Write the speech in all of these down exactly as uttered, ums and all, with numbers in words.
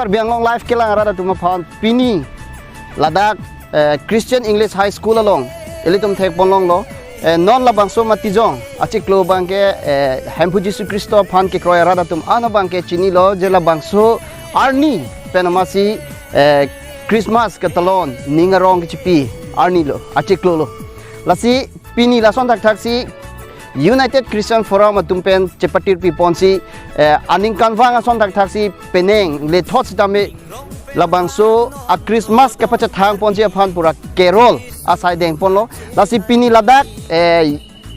Karbi Anglong Live kelang arat atum aphan pini ladak, eh, Christian English High School along ilitum thekponlonglo. Eh, non labangso Matijong achiklo abangke, eh, Hemphu Jisu Khristo aphan kekroi arat atum ano abangke chinilo, je labangso arni pen amatsi, eh, Christmas ketalon ning arong kechipi arnilo, achiklolo. Lasi pini lason thakthaksi United Christian Forum atum pen chepatirpiponsi, eh, aningkanvang ason thakthaksi penang lethot sitame labangso a-Christmas kepachethangponji aphan pura carol asai dengponlo. Lasi pini ladak, eh,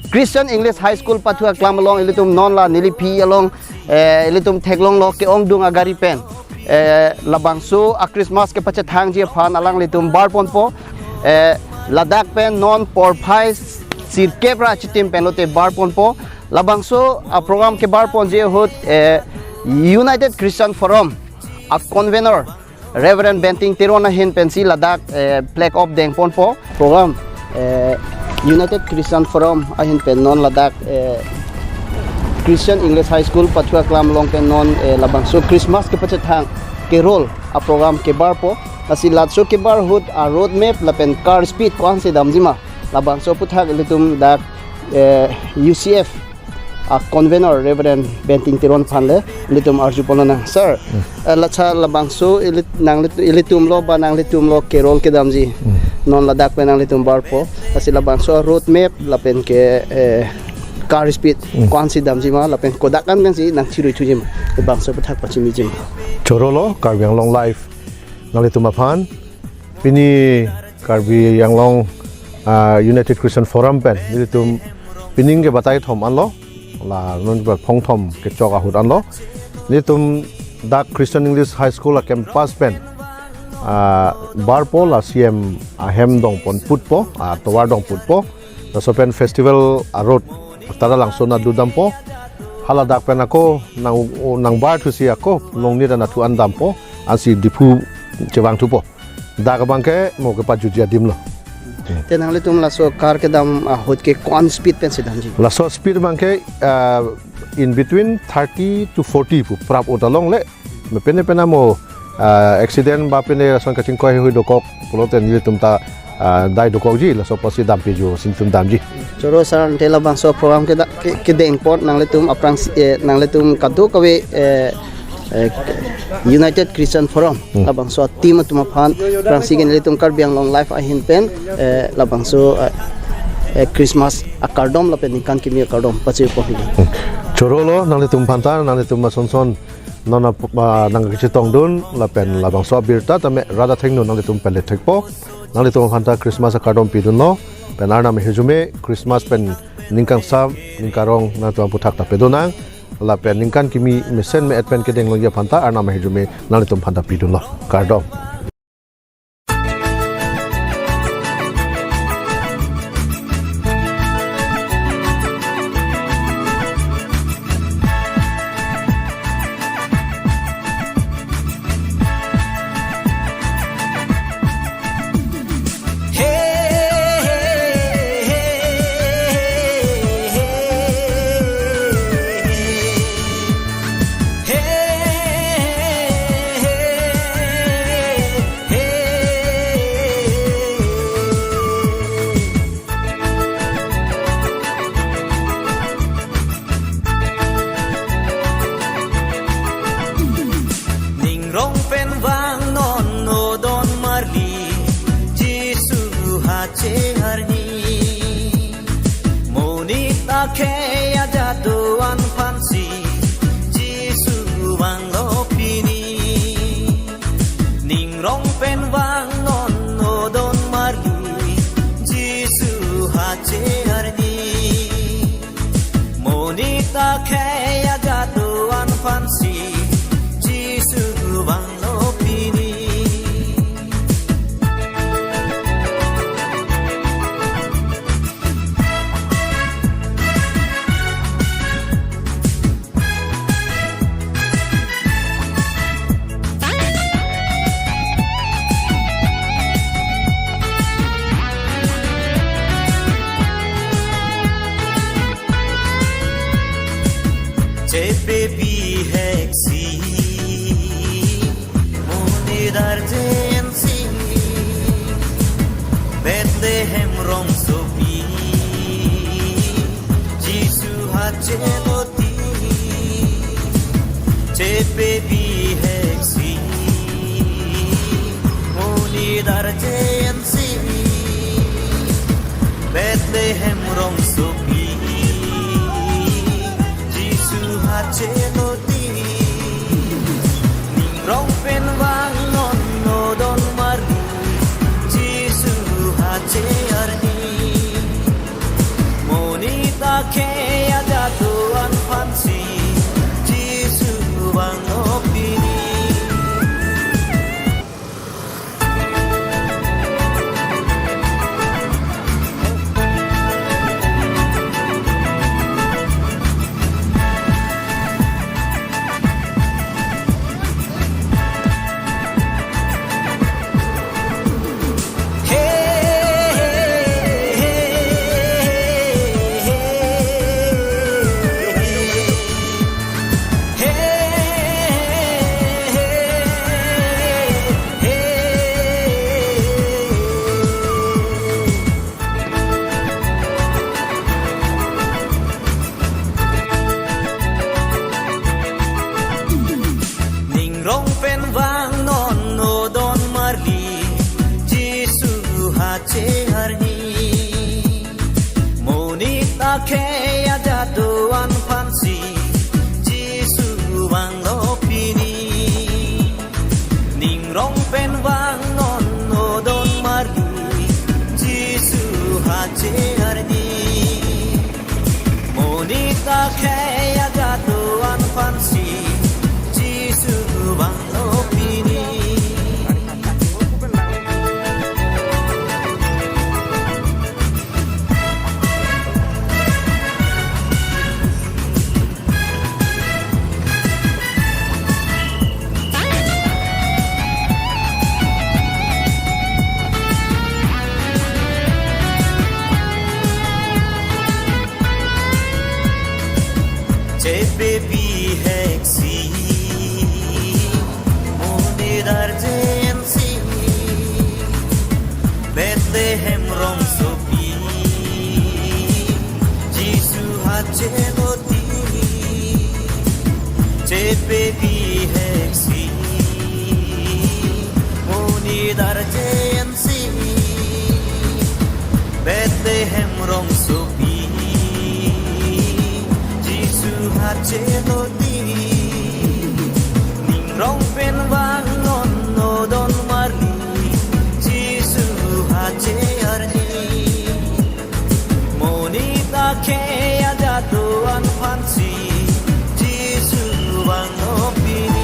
Christian English High School pathu aklam along ilitum non la neliphi along, eh, ilitum theklonglo ke-ongdung agari pen, eh, labangso a-Christmas kepachethangji aphan alanglitum barponpo. Eh, ladak pen non porphai sirkep ra achitim pen lote barponpo. Labangso a-program kebarponji ahut, eh, United Christian Forum a-convenor Reverend Benting Teron ahin pensi ladak, eh, flag off dengponpo. Program, eh, United Christian Forum ahin pen non ladak, eh, Christian English High School pathu aklam along pen non, eh, labangso Christmas kepachethang carol a-program kebarpo. Lasi laso kebar ahut a-road map lapen car speed ko-ansi damjima, labangso aphuthak ilitum dak, eh, U C F a-convenor Reverend Benting Teron aphan le ilitum arjuponlonang. Sir, eh, lasa labangso ili-, nanglit-, ilitumlo ba nanglitumlo carol kedamji. Non ladak pen nanglitum barpo. Lasi labangso road map lapen ke, eh, car speed ko-ansi damjima lapen kodak an pensi nangchiruithujima, labangso aphuthak pachimijima. Chorolo, Karbi Anglong Live nanglitum aphan. Pini Karbi Anglong, ah, United Christian Forum pen nelitum pining ke batai thom anlo, la non ba phong thom kechok ahut anlo. Nelitum dak Christian English High School a-campus pen, ah, barpo, la C M ahem dongpon putpo, ah, tovar dong putpo. Laso pen festival a-road Taralangso nat ludampo. Haladak pen ako nang, nangbar thusi ako longnit an athu an dampo, ansi Diphu chevangthupo. Dak abangke mo kepajutji adimlo. Te nanglitum laso car kedam ahut ke ko-an speed pensi damji? Laso speed abangke, ah, in between thirty to forty pu prap ot along le. Mepene pena mo, ah, accident ba pene lason kachingkoi hui dokok pulote nelitum ta, ah, dai dokokji, laso apotsi dampijo, si nelitum damji. Choro sir, ante labangso program keda-, ke-, kedengpon nanglitum aphrangsi, eh, nanglitum kadokave, eh, eh, United Christian Forum, hmm, labangso team atum aphan aphrangsi ke nelitum Karbi Anglong Live ahin pen, eh, labangso, eh, eh, Christmas akardom lapen ningkan kimi akardom pachirpo hili. Hmm. Chorolo, nanglitum aphanta, nanglitum asonson non ap-, ah, nangkachetongdun lapen labangso abirta tame rat athengno nanglitum pen lethekpo. Nanglitum aphanta Christmas akardom pidunlo. Pen Arnam ahirjume Christmas pen ning kangsam, ning karong nangtum aphuthak ta pedonang. Lapen ningkan kimi mesen me-et pen kedenglongji aphanta Arnam ahirjume nanglitum aphanta pidunlo. Kardom. Ning rong pen vang non odon marli, Jisu hache arni. Monit akhei ajat do-an aphansi, Jisu vanglo pini. Ning rong pen vang non odon marli, Jisu hache arni. Monit akhei ajat do-an aphansi, Jisu vanglo pini. Chepe bihek si, Darjensi Bethlehem rongsopi, Jisu hacheloti chepebiheksi, monit arjensi Bethlehem rongsopi, Jisu hacheloti. Ning rong pen vangnon, o don marli, Jisu hache arni. Monit akhei ajat do-an aphansi, Jisu vanglo pini. Ning rong pen vangnon, o don marli, Jisu hache arni. Monit akhei ajat do-an aphansi, Jisu vanglo pini. Ning rong pen vangnon, o don marli, Jisu hache arni. Monit akhei ajat do-an aphansi, Jisu vanglo pini. Chepebiheksi, monit arjensi Bethlehem rongsopi, Jisu hacheloti. Chepebiheksi, monit arjensi Bethlehem rongsopi, Jisu hacheloti. Ning rong pen vangnon, o don marli, Jisu hache arni. Monit akhei ajat do-an aphansi, Jisu vanglo pini.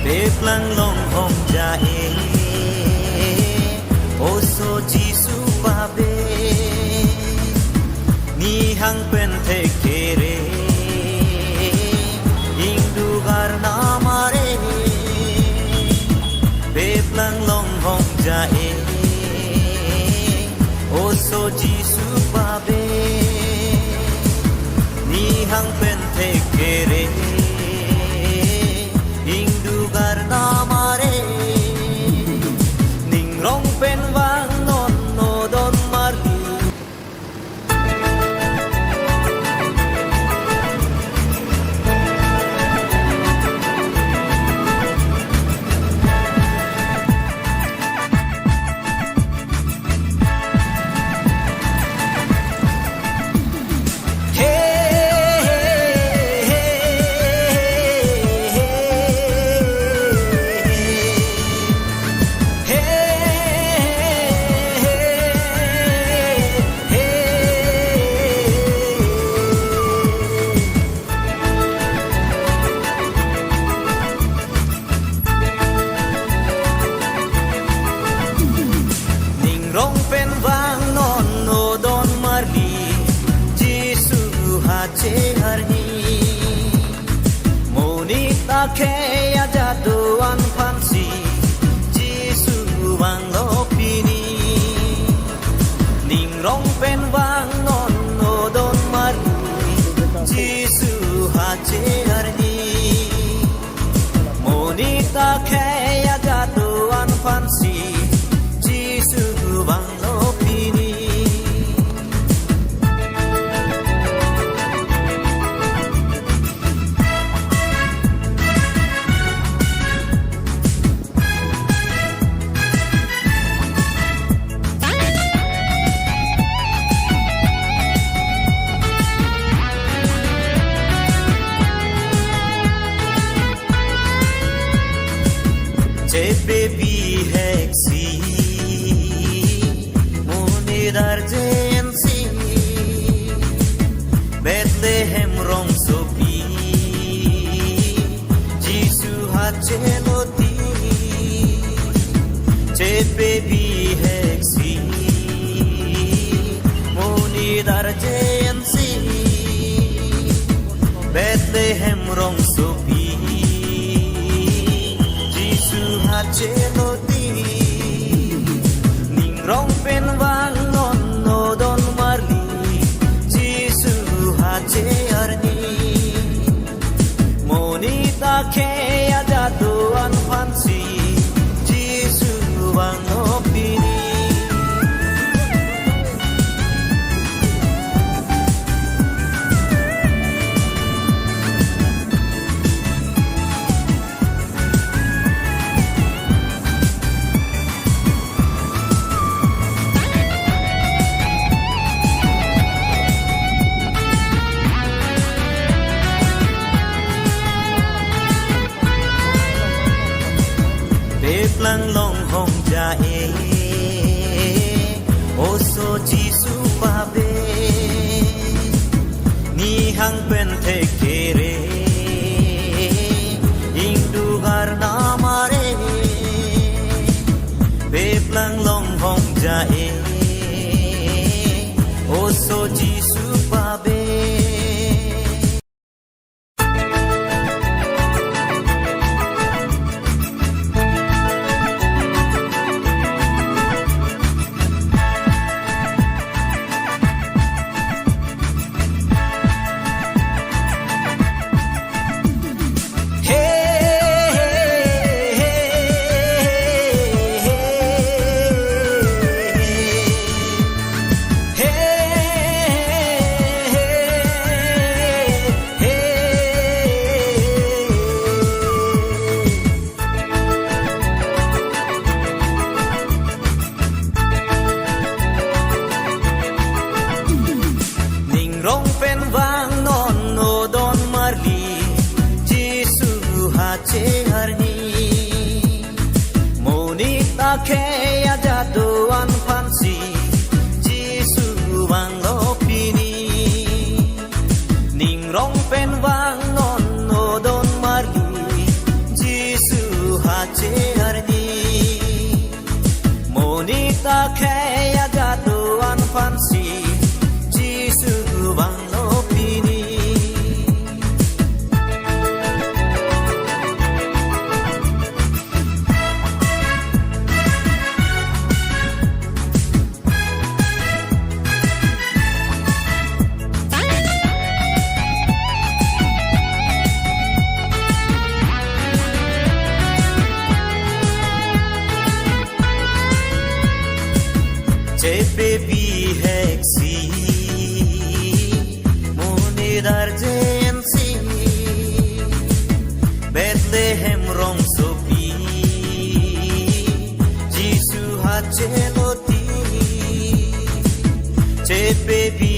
Peplang longhong ja-e, oso Jisu pabe. Nihang pen thekere, ingduk arnam are. Peplang longhong ja-e, oso Jisu pabe. Nihang pen thekere, ingduk arnam are. Ning rong pen vangnon, o don marli. arni. Monit akhei ajat do-an aphansi Jisu vanglo pini. Ning rong pen vang non o don marli, Jisu hache arni. Monit akhei ajat do-an aphansi Jisu vanglo pini. Chepe biheksi monit arjensi Bethlehem rongsopi Jisu hachelo ti. Chepe biheksi monit arjensi Bethlehem rongsopi Jisu hachelo ti. Ning rong pen vang non o don marli, Jisu hache arni. Monit akhei ajat do-an aphansi Jisu vanglo pini. Peplang longhong ja-e, oso Jisu pabe. Nihang pen thekere, ingduk arnam are. Peplang longhong ja-e, oso Jisu pabe. Ning rong pen vang non o don marli, Jisu hache arni. Monit akhei ajat do-an aphansi Jisu vanglo pini. Ning rong pen vang non o don marli, Jisu hache arni. Monit akhei ajat do-an aphansi Jisu vanglo pini. Chepe biheksi monit arjensi Bethlehem rongsopi Jisu hachelo ti. Chepe bi